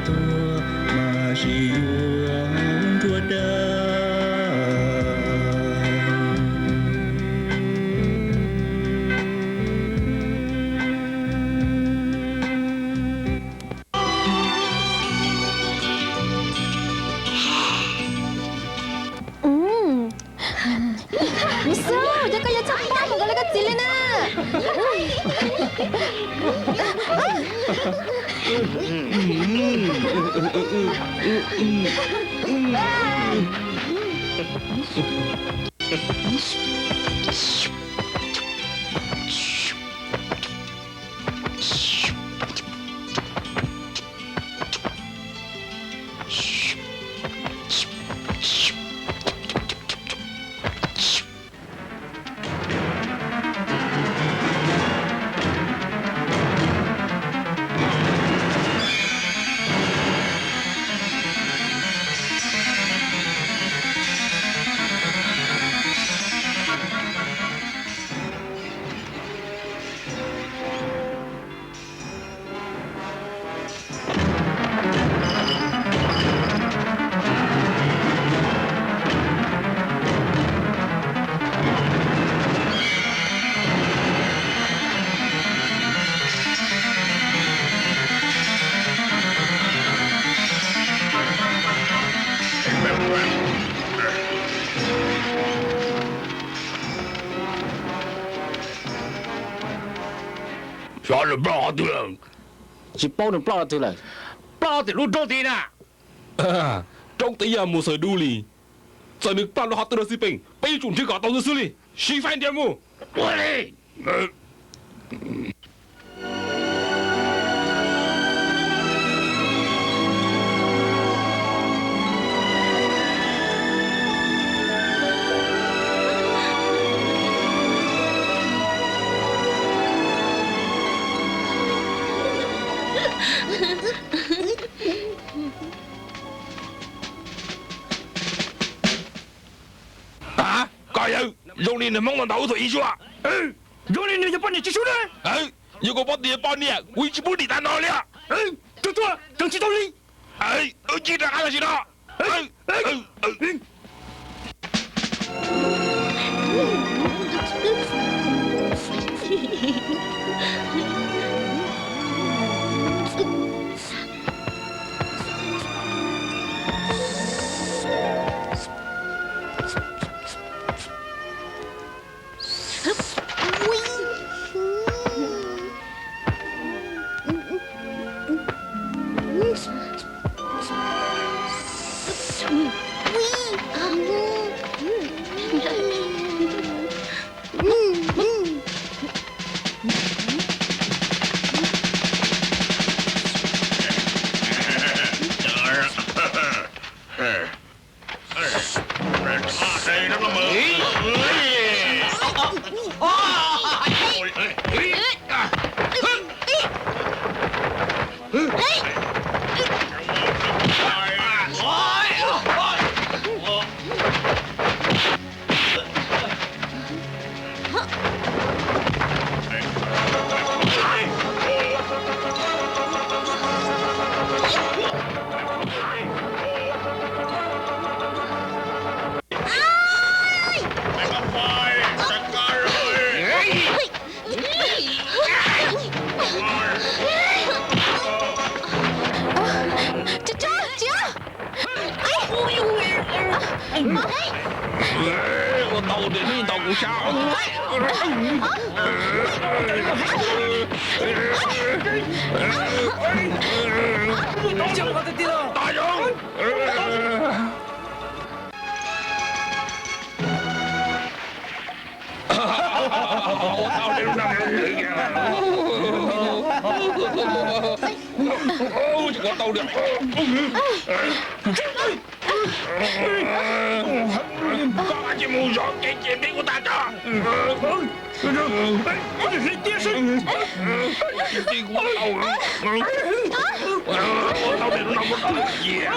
tuag mas tsis yuav nruab dawb. Xub, cov koj yuav txhob pab mus nkaus li koj txiv li na. Xyov nws ploj qhov twg lawm. Tsis paub nws ploj qhov twg lawm. Ploj tim lub roob tid na. Roob tid yog mus xaws dub li. Txawm nws ploj rau qhov twg los xij peem, peb yuav tsum nrhiav kom tau xwb xwb li. Siv fais nrhiav mus. Ua li. Koj yawg, zoo li nws hmoob ntau ntau ua thaum ib suab. Zoo li nws yog poj niam tsis sub na. Yog kuv paub tias yog poj niam, kuv yeej tsis pub dim tas no li. Rau tuaj, raws tsis tau li. Wb cia li rov qab tam sim no. Ua tau tias nej ntaus kuv sab. Ua tau li. Koj tsis mus zov kev ces peb kuj tag tso. Tsis kuv tau. Ua tau li no kuv tau cia.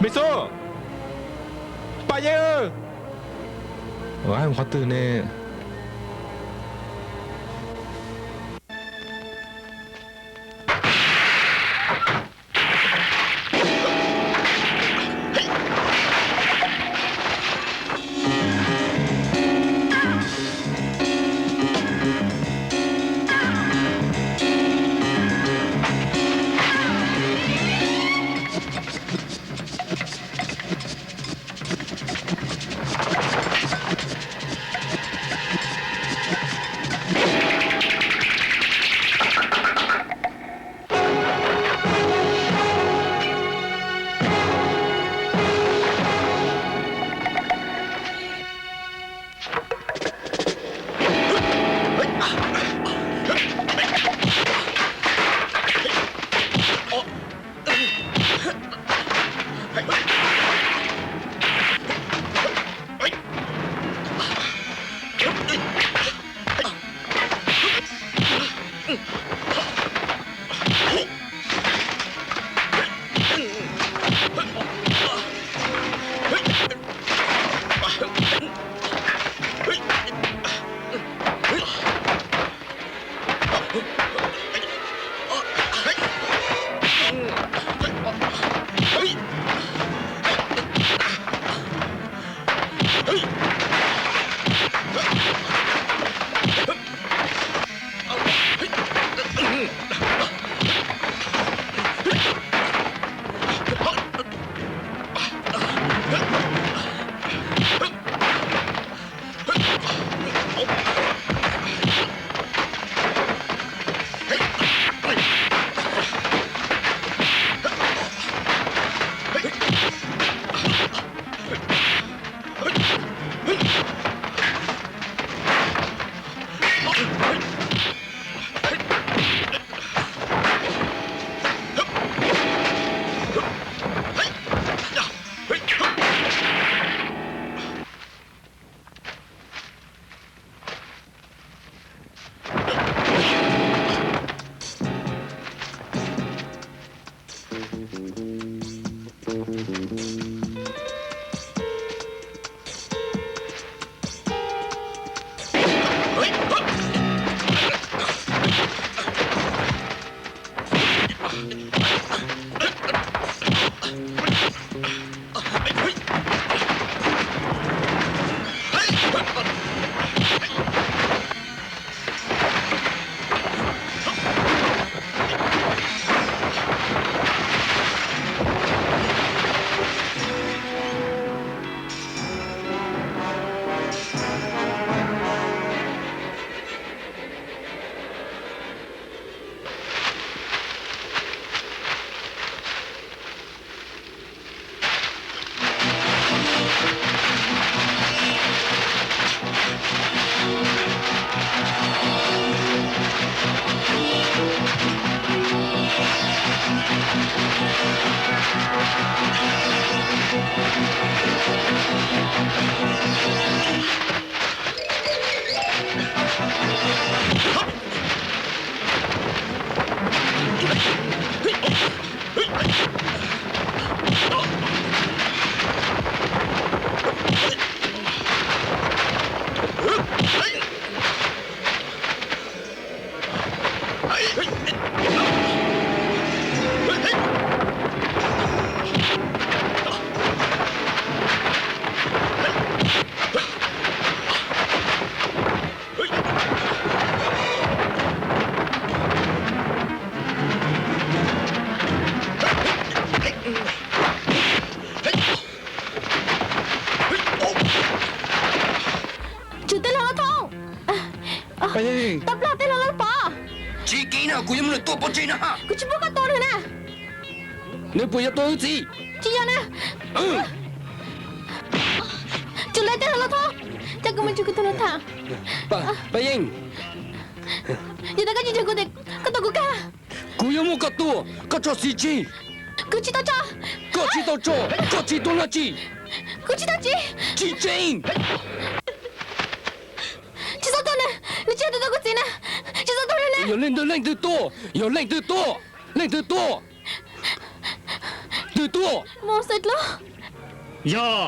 Mej Xub, Paj Yeeb, qhov twg ne? Tau plag tej hluas loj pov. Tsis kiv na, kuv yuav muab nws tua pov tseg na. Kuv tsis pub koj tua nws na. Nws puas yuav tua wb txiv? Tsis yog na. Tsis li tej hluas loj thoob, cas kuv mus ntsib kuv tus hluas tham. Paj Yeej, yog tias koj tsis ntsib kuv ces koj tua kuv kag. Kuv yuav muab koj tua, koj tso txiv tseg. Kuv tsis tau tso. Koj tsis tau tso, koj tsis tua Nag Tsim. Kuv tsis tau tsis. Tsis tseeb. Tsis txhob tua nws, nws tsis yog tus tua kuv txiv na. Tsis txhob tua nws na. Yog leej twg, leej twg tua, yog leej twg tua, leej twg tua, twg tua? Mus xwb dlub. Yog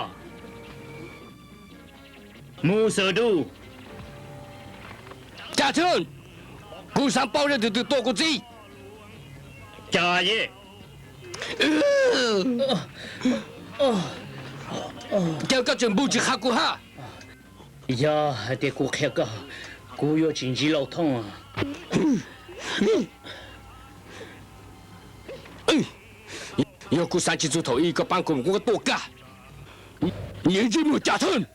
Mus Xwm Dub. Cas Thwj, kuv xav paub leej twg tua kuv txiv. Cas Ye, cas koj tseem npu tsis qha kuv hab? Yog hais tias kuv qhia koj, kuv yuav tsis ntsib Lauj Thoob. Yog kuv xav tsis txog thaum ub koj paab kuv mus kuv tua kag. Nyias ntsej muag Cas Thwj.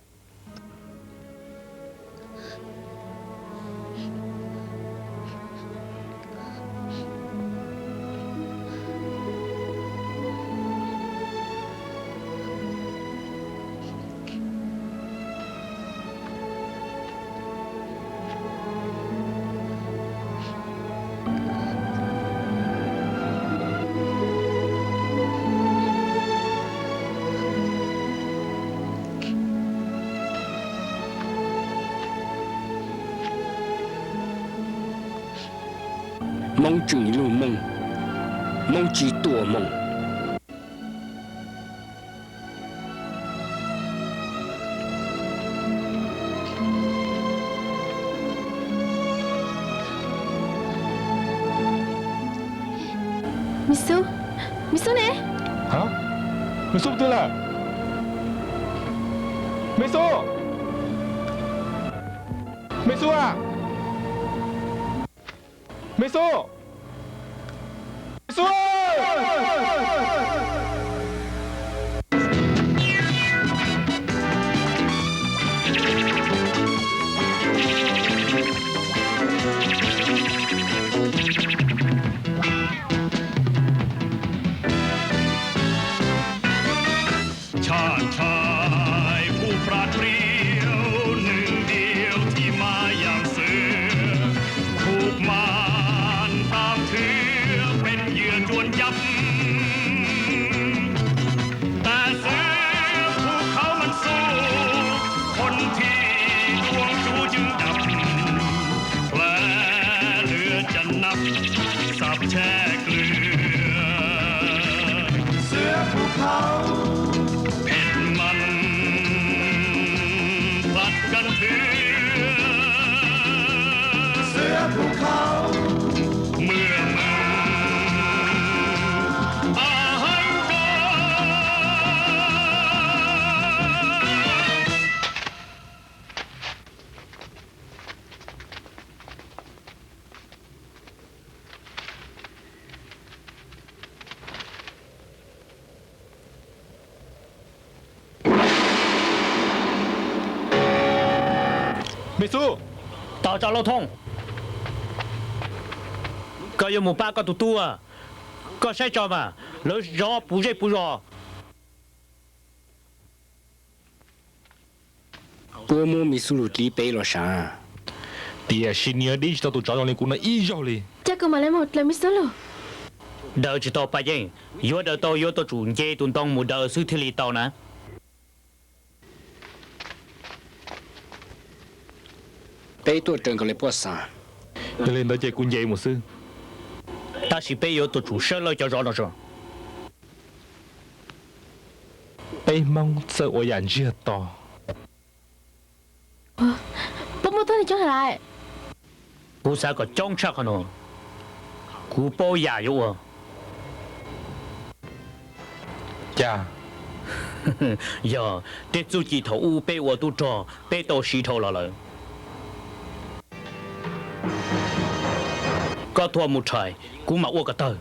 Moob tseem lug moog, Moob tsis tuam moog. Me Xub, Me Xub ne? Ha? Me Xub twg lawm? Me Xub! Me Xub a! Me Xub! Me Xub! Tshaj tshaj ผู้ปราดเปรียวหนึ่งเดียวที่มาอย่างเสือ ถูกมารตามเถือเป็นเหยื่อจวนยับ แต่เสือภูเขามันสู้ คนที่ดวงรู้จึงดับ แผลเหลือจะนับ สาปแช่เกลือ เสือภูเขา เผ็ดมัน ผลัดกันเถือ เสือภูเขา เมื่อมึง อหังการ Me Xub, tos tso Lauj Thoob. Koj yuav mus pab koj tus tub, koj saib tso mas lawv zov puv zej puv zos. Puab muab Me Xub lug dlib peb los sav. Tiam sis nws yuav dib tsis tau tus tsov zoo li kuv no ib zaug li. Cas kuv mam li mus dlaws Me Xub lug. Daws tsis tau Paj Yeej, yuav daws tau yuav tau tsum nce tus ntoo mus daws xwb thiaj li tau na. Peb tuaj raws nkaus li puab xav. Yog li ntawd ces kuv nce mus xwb. Tab sis peb yuav tau tsum sawb lawv cov zov no tso. Peb Hmoob txawj ua yam ntsiag to. Puab muaj tuab neeg coob heev lawm. Kuv xav kom coob tshaj qhov no, kuv paub yam yuav ua. Cas? Yog tej txuj ci thaum ub peb ua tub rog peb tau siv dhau los lawm. Koj thuam mus rhais, kuv mam ua ko taw.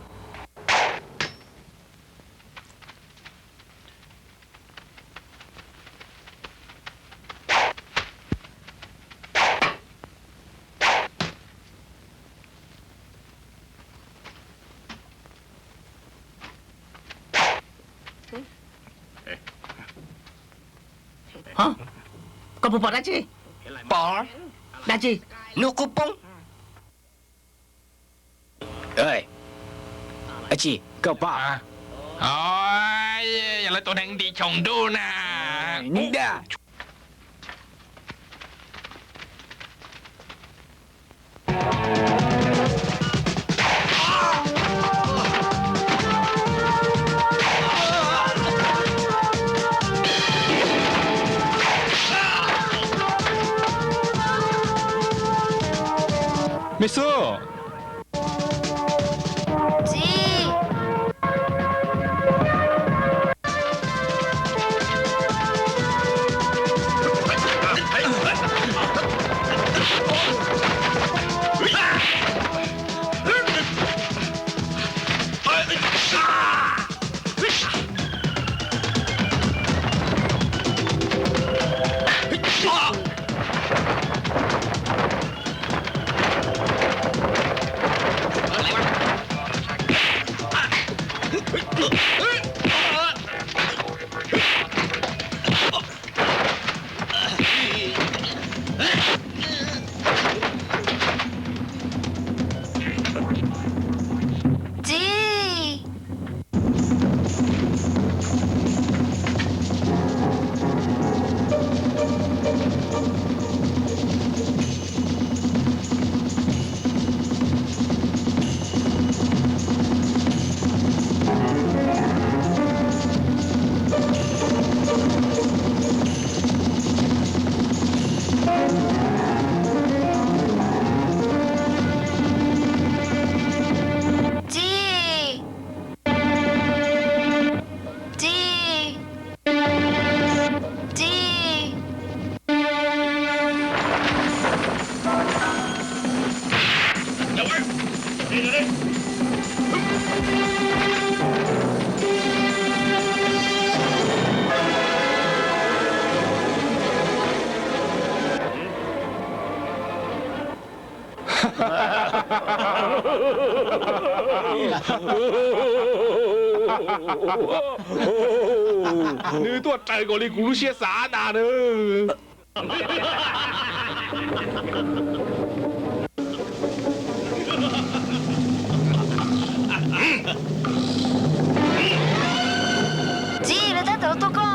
Koj puas pom dab tsi? Pom. Dab tsi? Hnub qub poob. Dab tsi? Koj pom? Yog lawv tua neeg nti choom ntuj na. Me xub. Txiv. Txiv. Txiv. Txiv. Txiv. Nws tuaj raws nkaus li kuv lub siab xav ntag na. Txiv, lawv tab tom tuaj koj.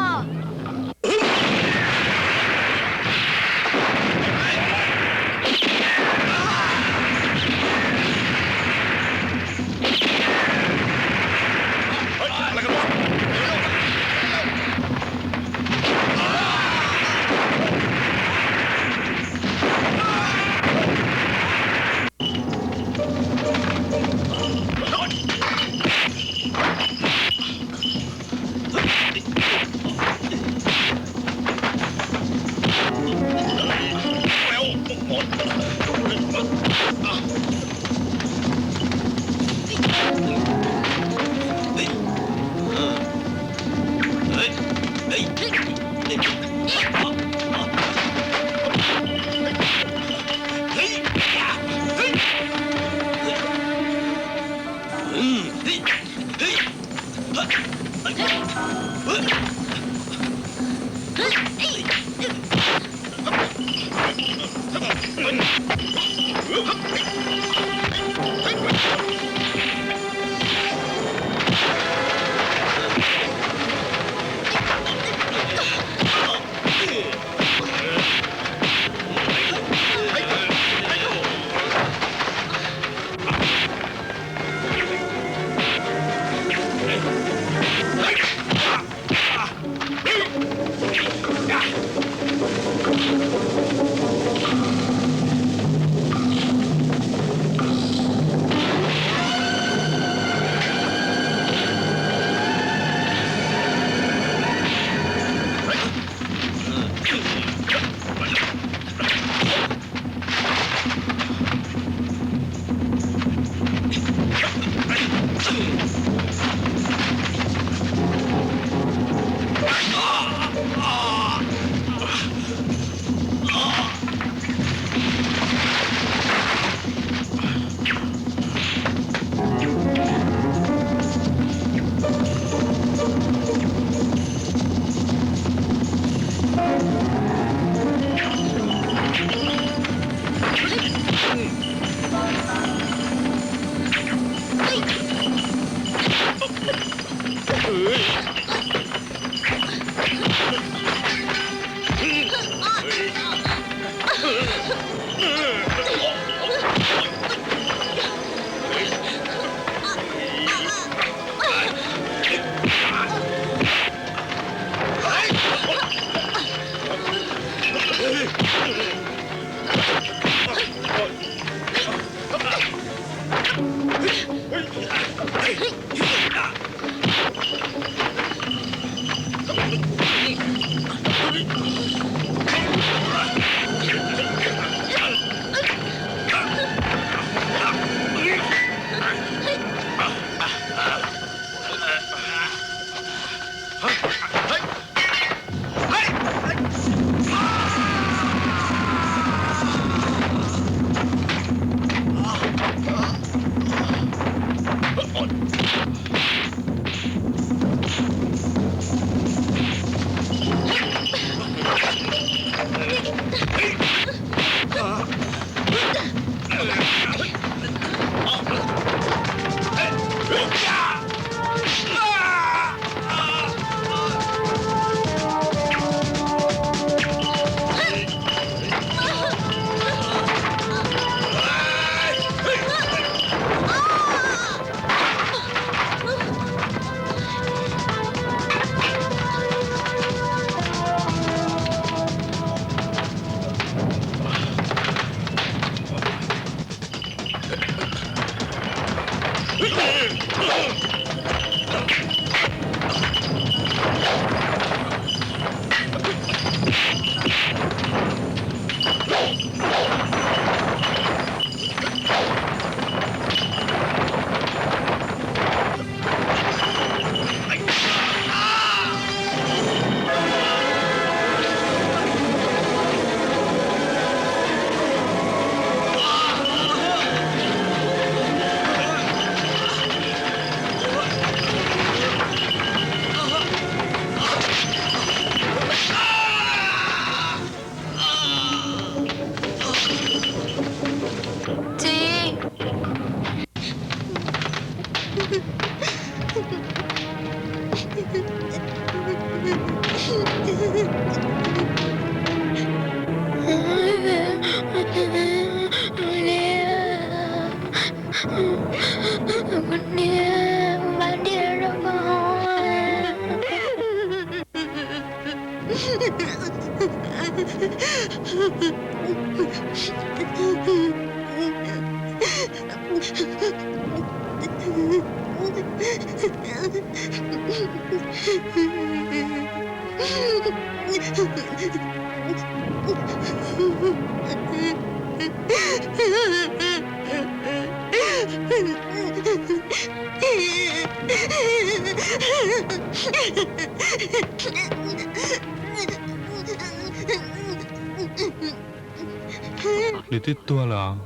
Nws twb tuag lawm.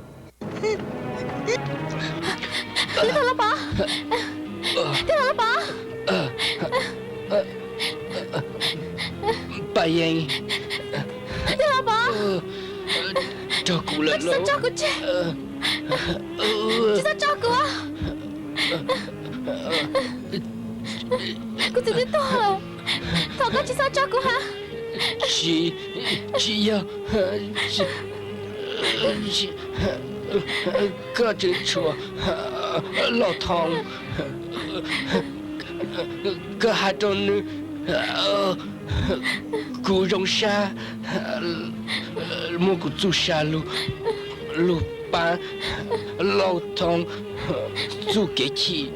Txiv Thoj Lauj Pov, Txiv Thoj Lauj Pov. Paj Yeeb, Txiv Thoj Lauj Pov, raug kuv lawm, tsis txhob tso kuv tseg. Tsis txhob tso kuv. Kuv txiv twb tuag lawm, thov koj tsis txhob tso kuv hab. Tsis, tsis yog, koj tseem tshuav Lauj Thoob. Koj hais rau nws, kuv zoo sab, muab kuv txuj sa lug pab Lauj Thoob txuj kev chim.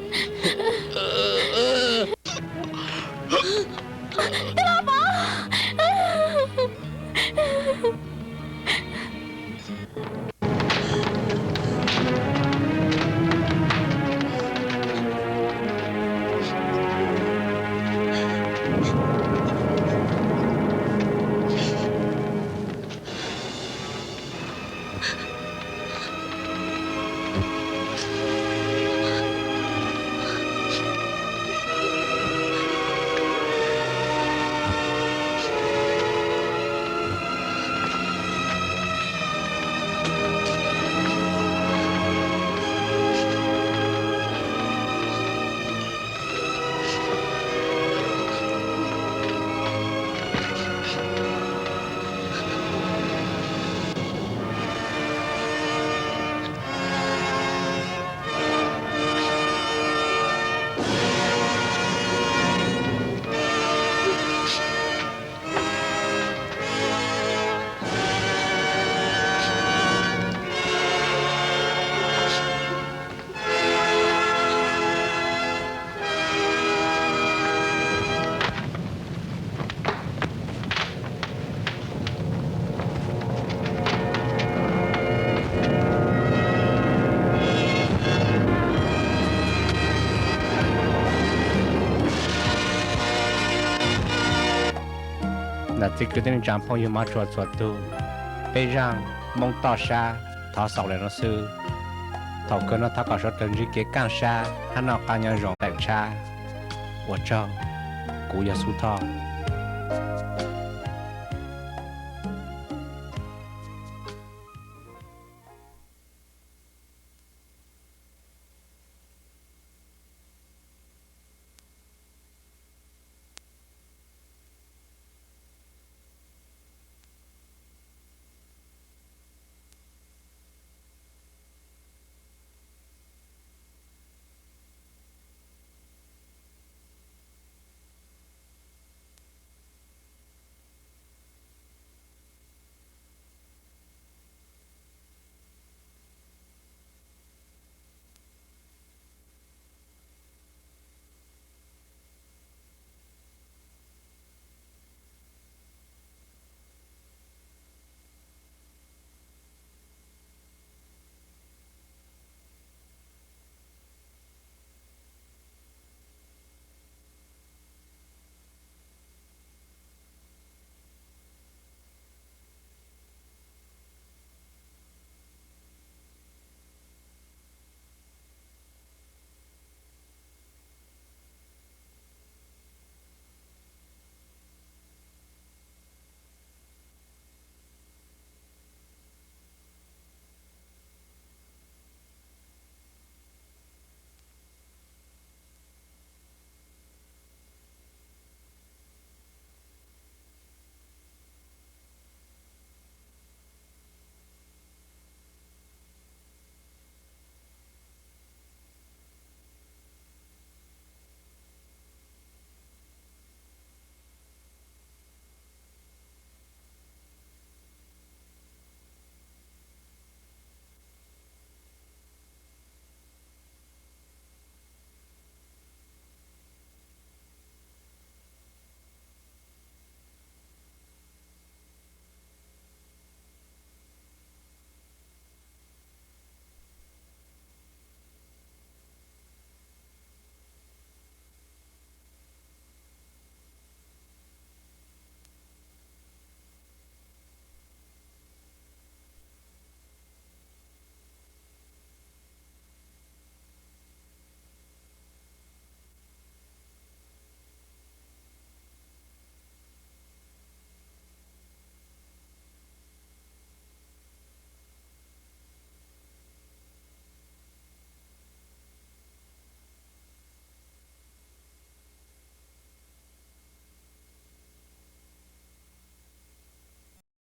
Nam txiv kwv tij neej tsa phooj ywg mog tshua txhua tug, peb zaaj Moob Toj Sab thov xaus le nuav xwb. Thaum kawg nuav thov kom sawv dlawg ntsib kev kaaj sab hab noj qab nyob zoo daim tshab. Ua tsaug, kuv yog Xub Thoj.